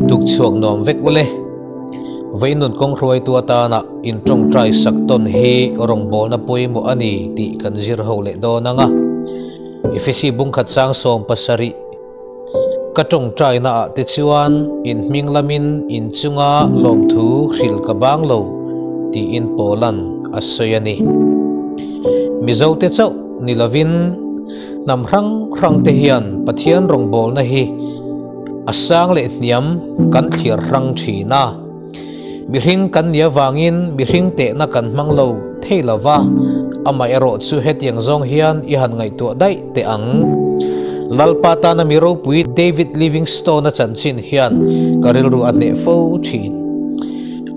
Tukchhuak nuam vek ule. Veinun kawng hruaitu atana in tawngtai sak tawn hi rawngbawlna pawimawh a ni tih kan zir ho leh dawn ang a. Efesi bungkhat chang 70 Ka tawngtaina ah te chuan in hming lamin in chunga lawmthu hril ka bang lo tiin Paulan a sawi a ni. Mizo te chauh ni lovin hnam hrang hrang te hian Pathian rawngbawlna hi a sang leh hniam kan thliar hrang thin a. Mihring kan nih avangin mihring tehna kan hmang lo thei lo va, amaherawh chu hetiang zawng hian i han ngaihtuah daih teh ang. Lalpa tana mi ropui David Livingstone-a chanchin hian ka rilru a hneh fo thin.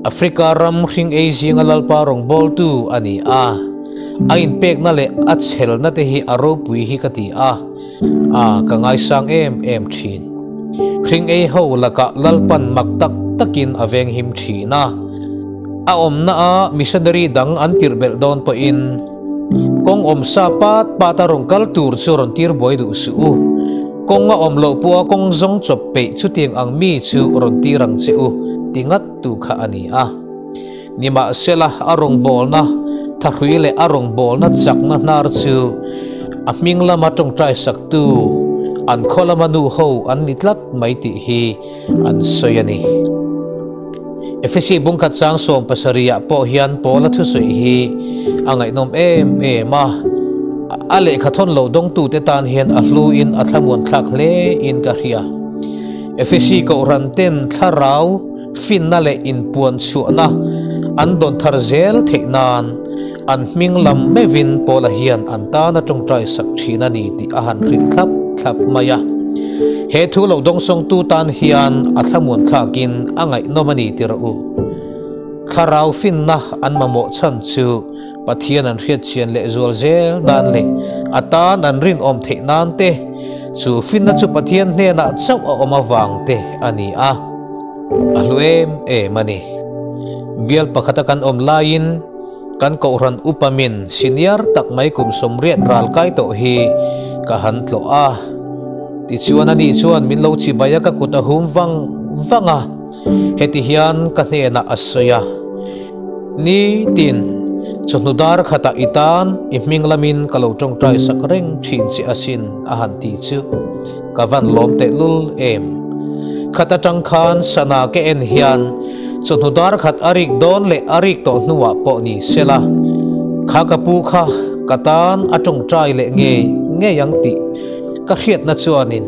Africa ram hring ei zinga Lalpa rawngbawltu a ni a, a inpekna leh a chhelna te hi a ropui hi ka ti a. A, ka ngaisang em em thin. Hring ei ho lakah Lalpan mak tak takin a veng him thin a. A awmna a missionary dang an tirh belh dawn pawhin kawng awm sa pat pat a rawn kal tur chu rawn tir buai duh suh u. Kawng a awm loh pawha kawng zawng chawp peih chutiang ang mi chu rawn tir ang che u ti ngat tu kha a ni a. Nimahsela, a rawngbawlna thahrui leh a rawngbawlna chakna hnar chu a hming lama tawngtai saktu an khaw lama nu ho an ni tlat mai tih hi an sawi a ni. Efesi bungkhat chang 70 ah pawh hian Paula thusawi hi a ngaihnawm em em a, a lehkha thawn lo dawngtute tan hian a hluin a thlamuan thlak hle in ka hria. Efesi kohhran ten thlarau Finna leh inpuan chhuahna an dawn thar zel theih nan an hming lam meuhin Paula hian an tana tawngtai sak thin a ni tih a han hrilh thlap thlap mai a. He thu lo dawngsawngtu tan hian a thlamuan thlakin a ngaihnawm a ni ti rawh u. Thlarau finna an mamawh chhan chu Pathian an hriatchian leh zual zel nan leh a tan an rinawm theih nan te, chu finna chu Pathian hnenah chauh a awm avang te a ni a. A hlu em em a ni. Bial pakhata kan awm laiin kan kohhran upa min senior tak mai kum 80 ral kai tawh hi ka han tlawh a. Tichuan ani chuan min lo chibai a ka kut a hum vang vang a. Heti hian ka hnenah a sawi a, Nitin, chawhnu dar khatah i tan i hming lamin ka lo tawngtai sak reng thin che asin a han ti chu ka van lawm tehlul em. Khat atang khan sana ka en hian chawhnu dar khat a rik dawn leh a rik tawh hnuah pawh ni sela, kha ka pu kha ka tan a tawngtai leh ngei ngei ang tih ka hriatna chuanin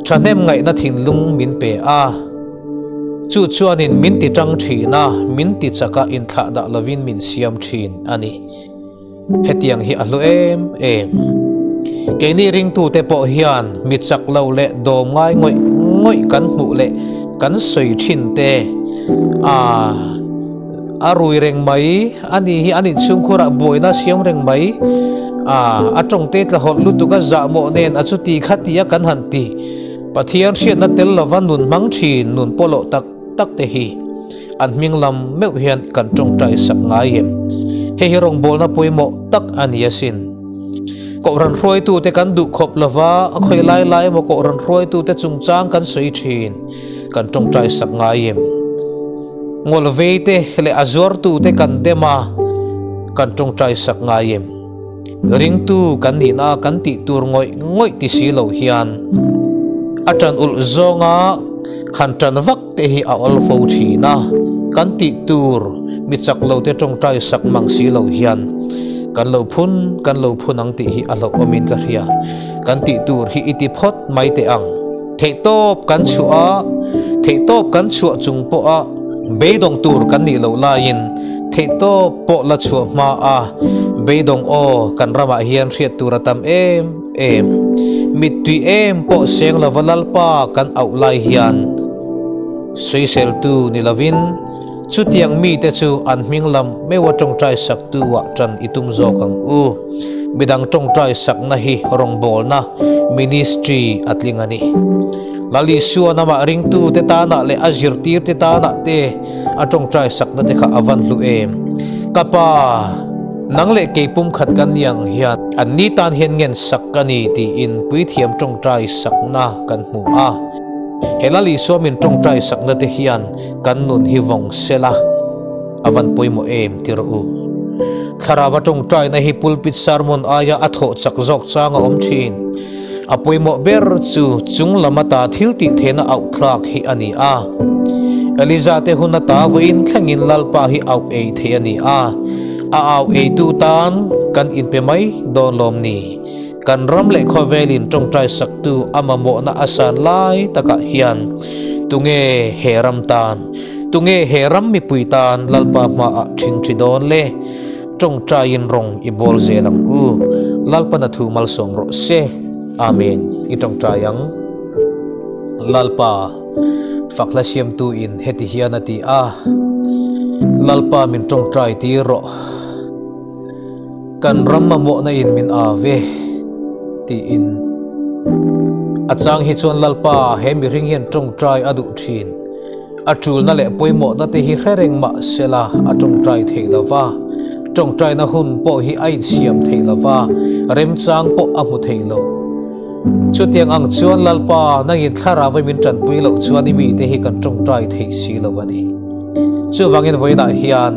thahnem ngaihna thinlung min pe a. Chu chuanin min ti tang thin a, min ti chak a, inthlah dah lovin min siam thin a ni. Hetiang hi a hlu em em. Keini ringtute pawh hian mi chak lo leh dawm ngai ngawih ngawih kan hmuh leh kan sawi thin te a a rui reng mai a ni hi an inchhungkhurah buaina siam reng mai a a tawngte tla hawlh lutuk a zahmawh nen a chuti kha tia kan han ti Pathian hriatna tel lova nun hmang thin nun pawlawh tak tak te hi an hming lam meuh hian kan tawngtai sak ngai em. Hei hi rawngbawlna pawimawh tak a ni asin. Kohhran hruaitute kan duh khawp lova a khawi lai lai emaw kohhran hruaitute chungchang kan sawi thin kan tawngtai sak ngai em. Ngawlvei te leh a zuartute kan dem a kan tawngtai sak ngai em. Ringtu kan nihna kan tih tur ngawih ngawih ti si lo hian a tan ulh zawnga han tan vak te hi a awl fo thin a, kan tih tur mi chak lo te tawngtai sak mang si lo hian kan lo phun kan lo phun ang tih hi a hlauhawmin ka hria. Kan tih tur hi i ti phawt mai teh ang. Theihtawp kan chhuah a, theihtawp kan chhuah chung pawha beidawng tur kan nih loh laiin theihtawp pawh la chhuah hma a, beidawng aw kan ramah hian hriat tur a tam em em. Mittui em pawh seng lova Lalpa kan auh lai hian sawiseltu ni lovin chutiang mite chu an hming lam meuha tawngtai saktu ah tan i tum zawk ang u. Midang tawngtai sakna hi rawngbawlna, ministry, a tling a ni. Lal Isua namah ringtute tanah leh a zirtirte tanah te a tawngtai sakna te kha a van hlu em. Ka Pa, nang leh kei pumkhat kan ni ang hian an ni tan hian ngen sak ka ni tiin puithiam tawngtai sakna kan hmu a. He Lal Isua min tawngtai sakna te hian kan nun hi vawng sela a van pawimawh em ti rawh u. Thlarau a tawngtaina hi pulpit sermon aia a thawh chak zawk chang a awm thin. A pawimawh ber chu chung lam ata thil tih theihna auh thlak hi a ni a. Eliza te hun ata vawiin thlengin Lalpa hi auh ei thei a ni a. A au eitu tan kan inpe mai dawn lawm ni. Kan ram leh khawvelin tawngtai saktu a mamawhna a san lai takah hian tunge he ram tan, tunge he ram mipui tan Lalpa hmaah thingthi dawn le? Tawngtaiin rawng i bawl zel ang u. Lalpana thu malsawm rawh se. Amen. I tawngtai ang. Lalpa, fakhla siamtu in heti hian a ti a, Lalpa min tawngtai tir rawh. Kan ram mamawhna in min a ve, tiin. A chang hi chuan Lalpa he mihring hian tawngtai a duh thin. A tulna leh pawimawhna te hi hre reng mah sela a tawngtai thei lo va, tawngtaina hun pawh hi a insiam thei lo va, remchang pawh a hmu thei lo. Chutiang ang chuan Lalpa nangin thlarau min tanpui loh chuan i mite hi kan tawngtai thei si lo a ni. Chuvangin vawiinah hian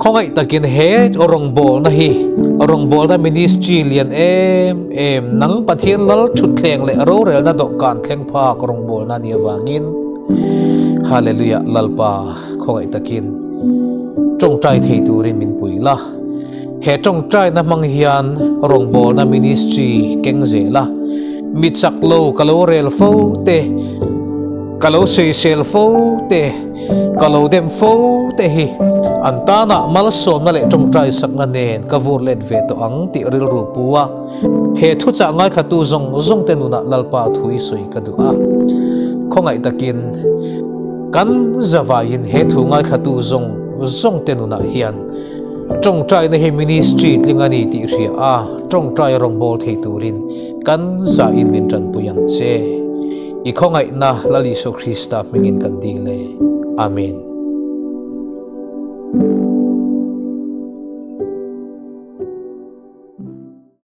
khawngaih takin he rawngbawlna hi rawngbawlna ministry lian em em nang Pathian lal thutthleng leh rorelna dawhkan thleng phak rawngbawlna ni avangin Hallelujah Lalpa khawngaih takin tawngtai thei turin min pui la. He tawngtaina hmang hian rawngbawlna ministry keng zel a, mi chak lo ka lo rel fo te, ka lo sawisel fo te, ka lo dem fo te hi an tanah malsawmna leh tawngtai sakna nen ka vur let ve tawh ang tih rilru pu a, he thuchah ngaithlatu zawng zawng te nunah Lalpa thu i sawi ka duh a. Khawngaih takin kan zavaiin he thu ngaithlatu zawng zawng te nunah hian Tawngtaina hi ministry tling a ni tih hria a, tawngtai rawngbâwl thei turin kan zahin min tanpui ang che. I khawngaihna Lal Isua Krista hmingin kan dil e. Amen.